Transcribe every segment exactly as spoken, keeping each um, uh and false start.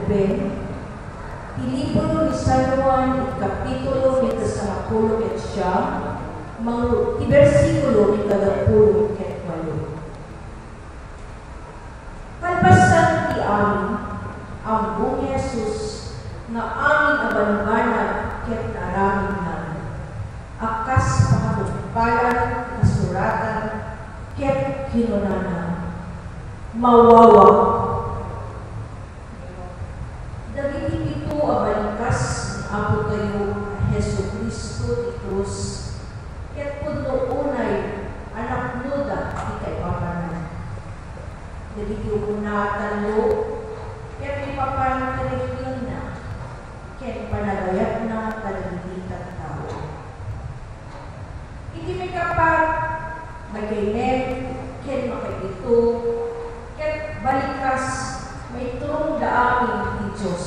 Pen, ti libro ni San Juan, iti kapitulo ket sangapulo ket siam, mangru-, ti bersikulo ket sangapulo ket walo. Kalpasan ti amin, ammok ni Jesus nga amin a banabanag ket naaramidna a kas pakatungpalan ti kasuratan ket kinunana, "Mawawak." Dagiti pito a balikas ni Apotayo a Jesu-Cristo ti krus ket pudno unay a napnoda ti kaipapanna. Dagiti umuna a tallo ket maipapan ti relihiona ken panagayatna kadagiti tattao. Iti maikapat, maikaynem, ken makaipito, ket balikas, maiturongda amin ti Dios.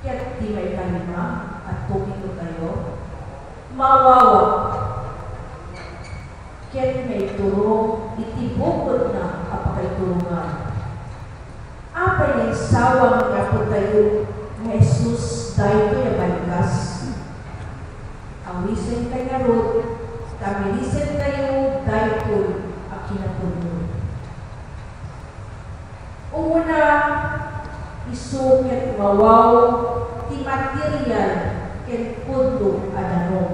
Ket ti maikalima, a topikotayo, mawawak, ket maiturong iti bukodna a pakaiturongan. Apay nga insawang ni Apotayo nga Jesus daytoy a balikas? Awisentayo ngarud ta minisentayo daytoy a kinapudno. Umuna, isu ket mawaw ti material ken pudno a danum.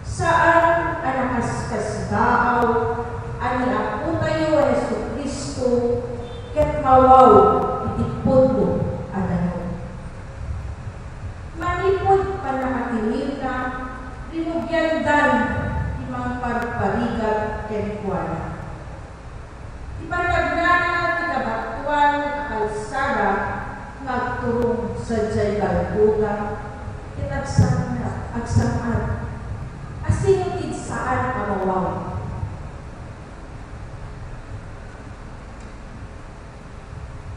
Saan a nakaskasdaaw a ni Apotayo a Jesu-Cristo ket mawaw iti pudno a danum. Manipud pannakatiliwna, rinugiandan ti mangparparigat kenkuana. Ti panagnana ti kabatoan a kalsada nga agturong sadiay Golgota ket agsang-, agsang-at. Asino ti saan a mawaw?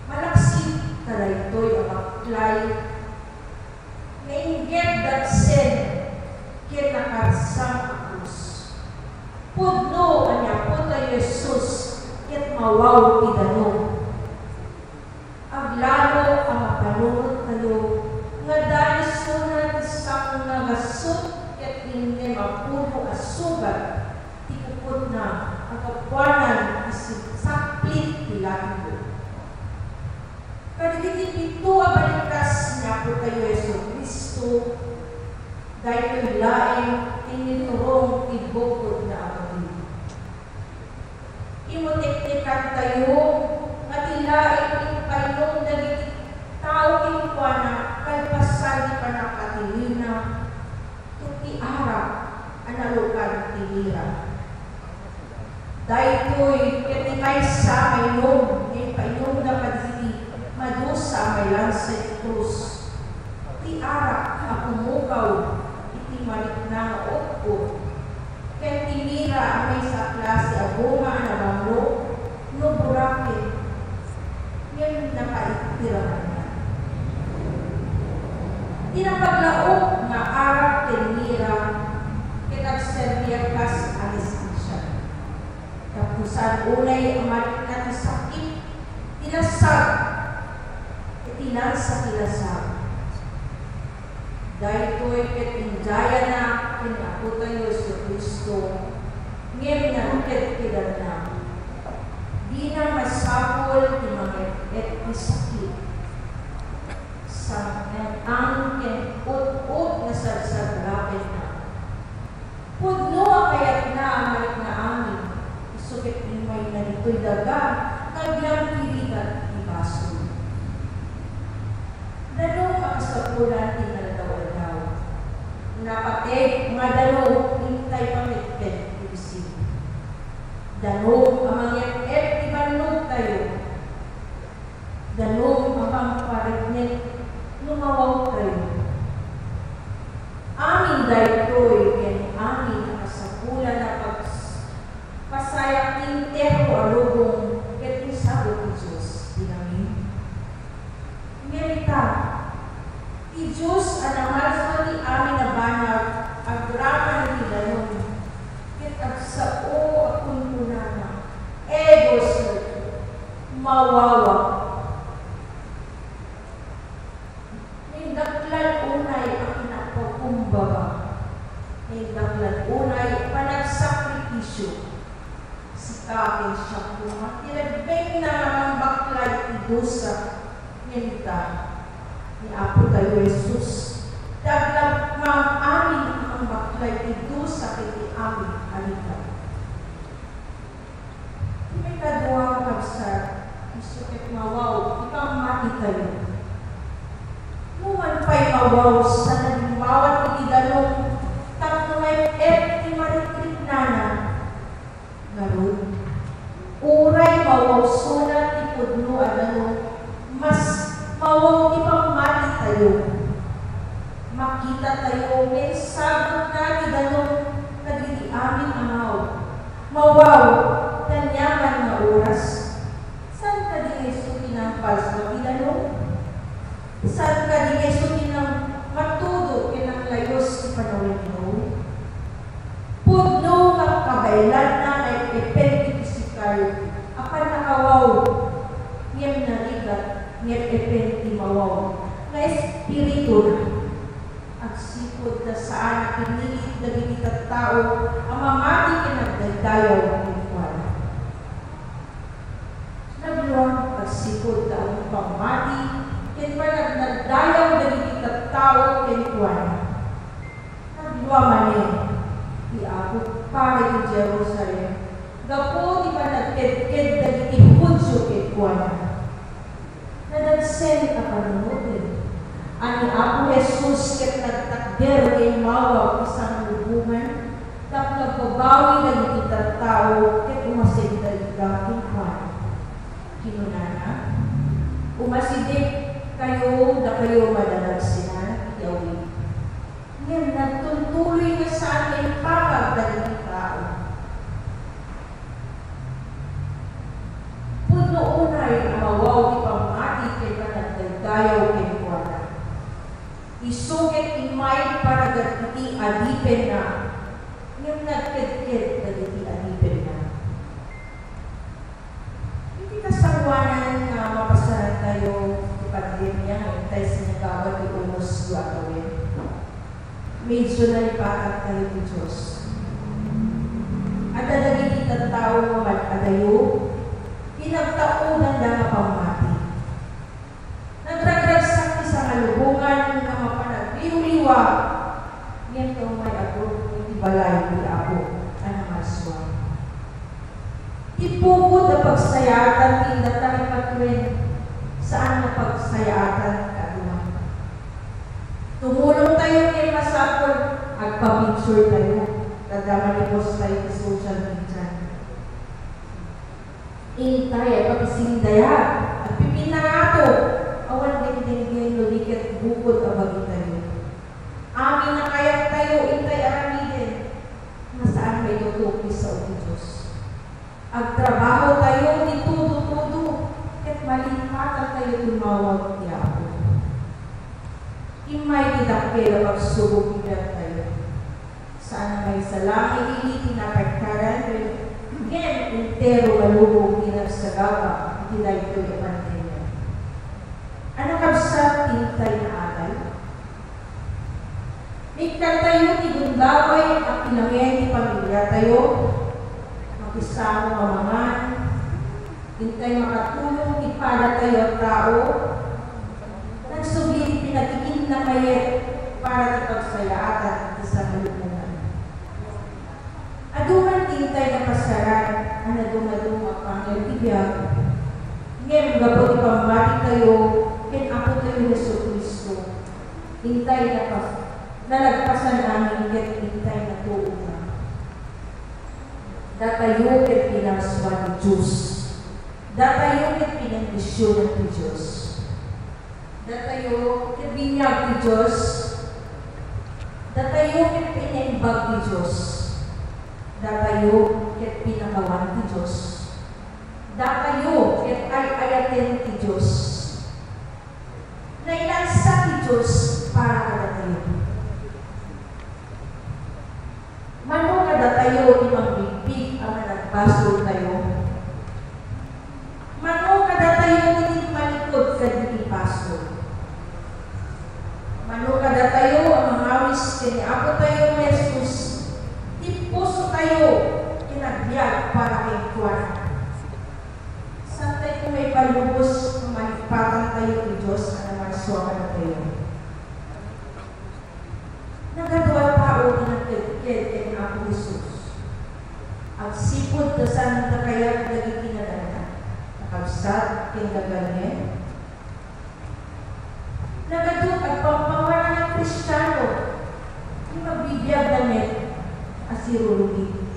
Malaksid kadaytoy a baklay nga inggep dagsen ken nakarsang a krus. Pudno a ni Apotayo Jesus ket mawaw ti danum. Aglalo a mapanunottayo nga adda isuna ti sangagasut ket innem a pulo a sugat ti kukutna a gapuanan ti saplit ti latigo. Kadagiti pito a balikas ni Apotayo Jesu-Cristo, daytoy laeng ti niturong ti bukodna a bagi. Imutektekantayo nga ti laeng impainom dagiti tao kenkuana kalpasan ti pannakatiliwna, ket ti arak a nalukan ti mira. Daytoy ket ti maysa a mainom nga impainumda kadagiti madusa a mailansa iti krus. Ti arak a pumukaw iti marikna nga utbot, ken ti mira a maysa a klase a bunga a nabanglo no buraken, ngem nakaitiramanna. Ti napaglaok nga arak ken mira ket agserbi a kas a resensya. Tapno saan unay a marikna ti sakit ti lasag, ket ti lansa ti lasag. Daytoy ket indayana ken Apotayo Jesu-Cristo, ngem nangted ti danna. Dina masapul ti manget-et ti sakit. Sang-en-ang ken ut-ot nga sagsaglakenna. Pudno a kayatna a marikna amin, isu ket immayna ditoy daga nga agyam ti rigat ti basol. Danum a kasapulan ti inaldaw-aldaw. Napateg nga danum intay pametpet ti bisin. Danum a manget-et ti bannogtayo. Danum a pangpariknek no mawawtayo. Amin daytoy ken amin a kasapulan a pags-, pasayak ti entero a lubong ket insabut ti Dios ti ngamin. Ngem ita, ti Dios a namalso ti amin a banag agraman iti danum, ket agsao a kunkunana, "Ego sum, mawawak." Unay, panagsakripisio. Sika ken siak koma ti rebbengna nga mangbaklay iti dusa, ngem ita, ni Apotayo Jesus, ti agnam-, maam-amin a mangbaklay iti dusa ken ti amin a rigat. Ti maikadua, kabsat, isu ket mawaw ti pammatitayo. Numan pay mawaw, saan a limmawat iti danum tapno maip-ip ti marikriknana. Ngarud, uray mawaw sona ti pudno a danum, mas mawaw ti pammatitayo. Makitatayo nga insagutna ti danum kadagiti amin a maw-, mawaw ti aniaman nga oras. Saan kadi nga isu ti nangpalsua ti danum? Saan kadi nga isu ti nang-, matudo ken nanglayus ti panawenno? Pudno nga kabaelanna nga ip-ipen ti pisikal a pannakawaw, ngem narigat nga ip-ipen ti mawaw nga espirituna. Agsipud ta saan a pinilit dagiti tattao a mamati ken agdaydayaw kenkuana. Nagluam agsipud ta adu pammati ken panagdaydayaw dagiti tattao kenkuana. Nagluam manen ti Apo para iti Jerusalem gapu ti panagkedked dagiti Judio kenkuana. Nadagsen a panunoten a ni Apo Jesus ket nagtakder nga immawa ti sanglubongan tapno agbabawi dagiti tattao ket umasidda ida kenkuana. Kinunana, "Umasidegkayo, dakayo a madadagsenan iti awit." Ngem nagtultuloy nga saan nga impangag dagiti tao. Pudno unay a mawaw ti pammati ken panagdaydayaw kenkuana. Isu ket immay para dagiti adipenna, ngem nagkedked dagiti adipenna. Iti kasangoanan nga mapasarantayo ti pandemia nga intay sinagaba ti unos dua tawen, medyo nalipatantayo ti Dios. Adda dagiti tattao nga mad-adayo, pinagtaudanda nga pammati. Nagragragsak ti sangalubongan nga mapan agliwliwa, ngem ti umay agrupo iti balay ti Apo a namarsua. Ti bukod a pagsayaatan ti indata nga ipatuen, saan nga pagsayaatan ti adu. Tumulongtayo ken masapul, agpa-picturetayo, ta adda manipostayo iti social media. Intay a pakisindayaw, agpipinangato, awan dengdenggen no di ket bukod a bagitayo. Amin a kayattayo intay aramiden, nga saan maitutuki sao ti Dios. Agtrabahotayo ti tudo-tudo, ket malipatantayo ti mawag ti Apo. Immay ti dakkel a pagsubok ti biagtayo. Saan a maisalakan idi ti napagkaran, ngem entero a lubong ti nagsagaba iti daytoy a pandemia. Ania, kabsat, ti intay nga adal? Ikkantayo ti gundaway a kinangen ti pamiliatayo, makisamo a mangan, intay makatulong ti padatayo a tao, nagsubli ti pinagiinnakayo para ti pagsayaatan ti sangalubongan. Adu man ti intay napasaran a nadungadunga a pangted ti biag, ngem gapu ti pammatitayo ken Apotayo Jesu-Cristo, intay napas-, nalagpasan amin ket intay natuoda. Datayo ket pinarsua ti Dios. Datayo ket pinendisionan ti Dios. Datayo ket biniag ti Dios. Datayo ket pinaimbag ti Dios. Datayo ket pinakawan ti Dios. Datayo ket ay-ayaten ti Dios. Nailansa ti Dios para kadatayo. Mano kadatayo ti mangbigbig a managbasoltayo? Mano kadatayo ti tumalikud kadagiti basol? Mano kadatayo a mangawis ken ni Apotayo nga Jesus ti tayo ken agbiag para kenkuana. Saan tayo maipalubos no malipatan tayo ti Dios a namarsua kadatayo? Nagadu a tao ti nagkedked ken Apo Jesus. Agsipud ta saanda kayat dagiti naganna, nakabsat ken gagalngen. Nagadu, agpangpangwanan a Kristiano, ngem agbibiagda met a sirurugi.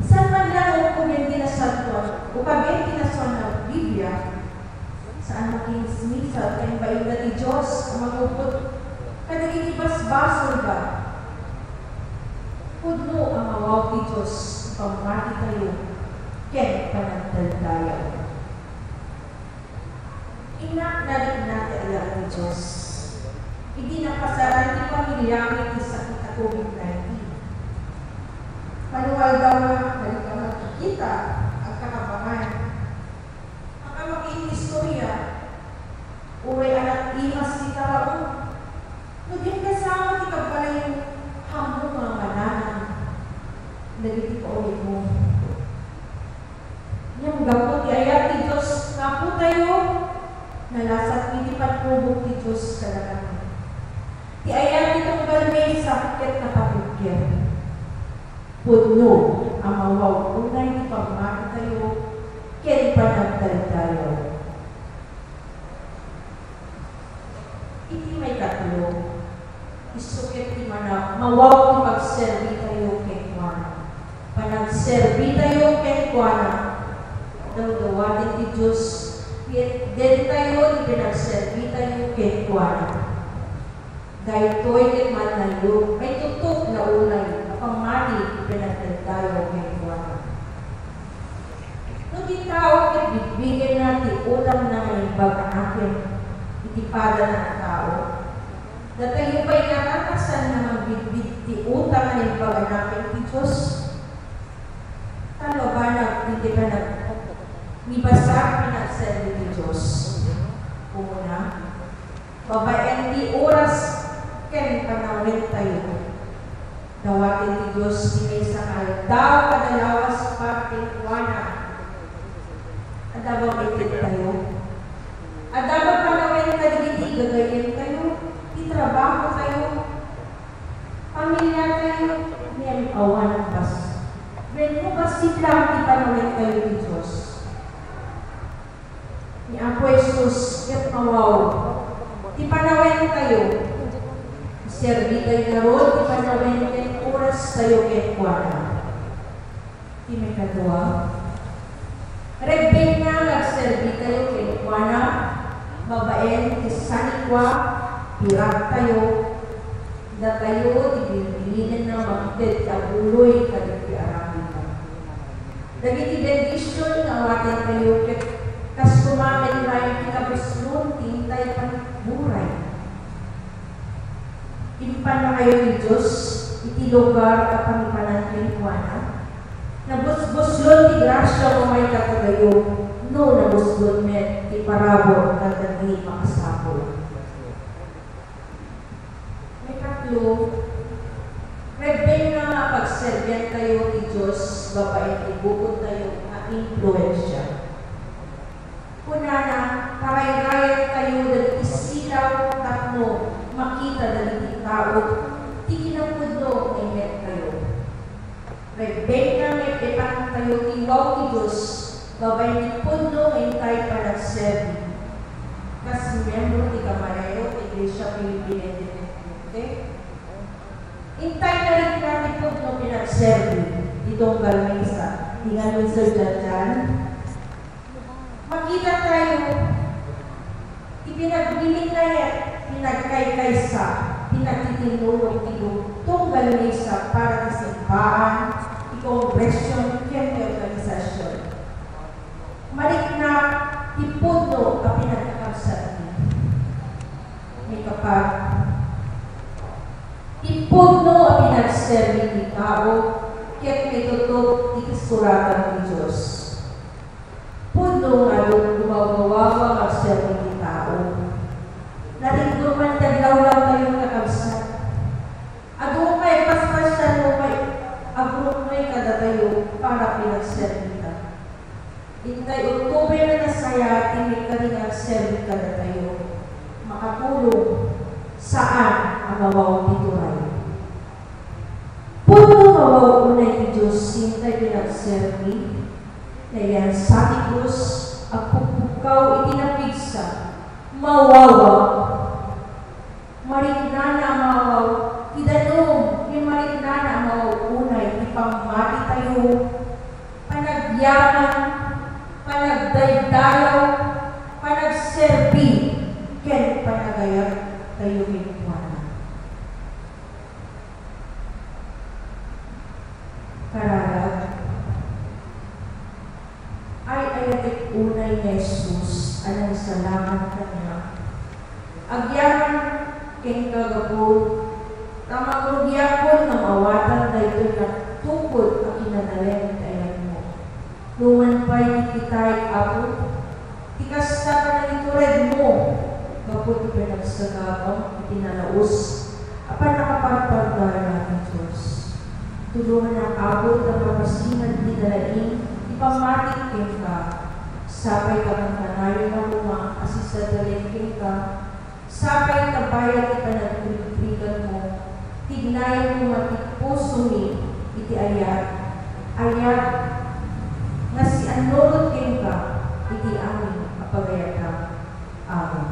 Saan man la nga ukkoben ti Nasantoan, ukaben ti Nasantoan a Biblia, saan makimismisat ken bainda ti Dios a mangupot kadagiti basbasolda. Pudno a mawaw ti Dios ti pammatitayo ken panagdaydayaw. Innak, narikna ti ayat ti Dios idi napasaran ti pamiliami ti sakit a COVID nineteen. Mano nga aldaw nga, narikna nagkikita, agkakabangan. Makamakiistorya, uray anak imas ti tao. No diak kasama ti kabbalay, ammom nga mananan dagiti kaunitmo. Ngem gapu ti ayat ti Dios nga Apotayo, nalasat iti pannubog ti Dios kadakami. Ti ayat ti tunggal maysa ket napatugger. Pudno a mawaw unay ti pammatitayo ken panagdaydayaw. Iti maikatlo, isu ket ti mana-, mawaw ti pagserbitayo kenkuana. Panagserbitayo kenkuana. Dawdawaten ti Dios, ket dentayo ti panagserbitayo kenkuana. Daytoy ket maannayo, maitutop nga unay a pammati ti panagdaydayaw kenkuana. No ti tao ket bigbigenna ti utangna nga naimbag a nakem iti padana a tao, datayo pay ngata a saanna mangbidbid ti utang nga naimbag a nakem ti Dios? Tallo a banag ti panag-, mibasar panagserbi ti Dios. Umuna, babaen ti oras ken panawentayo. Dawaten ti Dios ti maysa nga aldaw kada lawas para kenkuana. Adda ba maitedtayo? Adda ba panawenta dagiti gagayyemtayo, ti trabahotayo, pamiliatayo, ngem awan bas-, wenno bassit lang ti panawentayo ti Dios? Ni Apo Jesus ket mawaw ti panawentayo. Iserbitayo ngarud ti panawen ken orastayo kenkuana. Ti maikadua, rebbengna nga agserbitayo kenkuana babaen ti sanikua, piraktayo, datayo ti bilbilinenna mangted ti aguloy kadagiti aramidna. Dagiti bendision nga awatentayo ket kas koma met laeng ti kabuslon ti intay panagburay. Impannakayo ti Dios iti lugar a pangipanan kenkuana. Nabusbuslon ti grasia nga umay kadatayo, no nabusbon met ti parabur kadagiti makasapul. Maikatlo, rebbengna nga pagserbiantayo ti Dios babaen ti bukodtayo nga impluensia. Kunana, parayrayantayo dagiti silaw tapno makita dagiti tao ti kinapudno nga imettayo. Rebbengna nga ipapantayo ti wow ti Dios babaen ti pudno nga intay panagserbi. Kas miembro ti kamarero ti Iglesia Filipina Independiente, intay narikna ti pudno pinagserbi ti tunggal misa. Ingan Mister Janjan, makita tayo ti pinagbibinnayat, pinagkaykaysa, pinagtitinnulong ti tunggal misa para ti simbaan, ti kongregasion, ken ti organisasion. Marikna ti pudno a pinagkakabsatmi. Maikapat, ti pudno a pinagserbi ti tao ket maitutop iti suratan ti Dios. Pudno nga adu ti gumawgawawa nga agserbi ti tao. Nariggurman ti aglawlawtayo, kakabsat. Adu pay paspasian no pay agru-, para pinagserbita. Inkay utuben a nasayaat ti maikari nga agserbi kadatayo. Makatulong, saan a mawaw ti turay. Pudno nga waw unay ti Dios inkay pinagserbi. Nayansa ti krus, agpukpukkaw iti napigsa. Mawawak. Mariknana a mawaw ti danum, ken mariknana a mawaw unay ti pammatitayo, panagyaman, panagdaydayaw, panagserbi, ken panagayat tayo kenkuana. Kararag, ay-ayatek unay ni Jesus a nangsalamat kaniak. Agyaman kenka gapu ta mangrugiakon nga maawatan daytoy natukod a kinadalem ti ayatmo. Numan pay ti kitaek, Apo, ti kasta panangituredmo gapu ti panagsagabam iti nalaus a pannakaparpardarak ti Dios. Tulonganak, Apo, ta mapasingan ti nalaing ti pammatik kenka. Sapay ta kanayon a ruma a sisadalen kenka. Sapay ta bayat ti panagrigrikatmo. Tignayan koma ti pusomi iti ayat, ayat nga siannurot kenka iti amin a pagayatam. Amen.